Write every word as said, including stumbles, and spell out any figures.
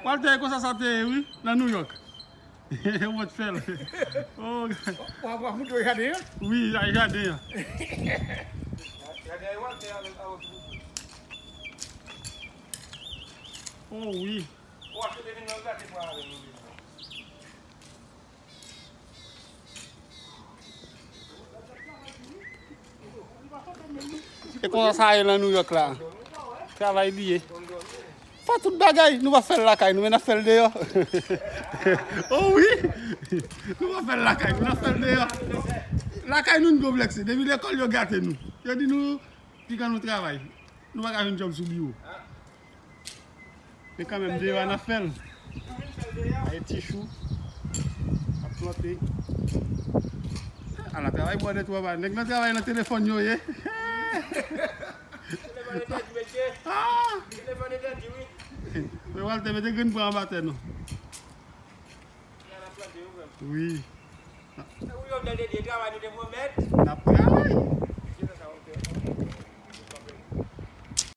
Walter, e konsa sa te ye, wi, nan New York. Yo mèt fè l. Oh, w ap, w ap montre jaden an? Wi, a jaden an. Oh, wi. E konsa sa ye nan New York la. Travay li ye. Fè tout bagay, nou pa fè l lakay nou, men n ap fè l deyò. Oh wi! Nou pa fè l lakay nou, n ap fè l deyò. Lakay nou, n konplekse. Depi lekòl, yo gate nou. Yo di nou, piga nou travay. Nou pa ka jwenn djòb sou biwo. Men kanmenm, deyò a n ap fè l. Ay, ti chou. Ap plante. Ala travay bò de twò ba. Nèg nan travay nan telefòn yo ye. Ah! Men Walter, mete grenn bwa anba tè nou. Wi. N ap travay,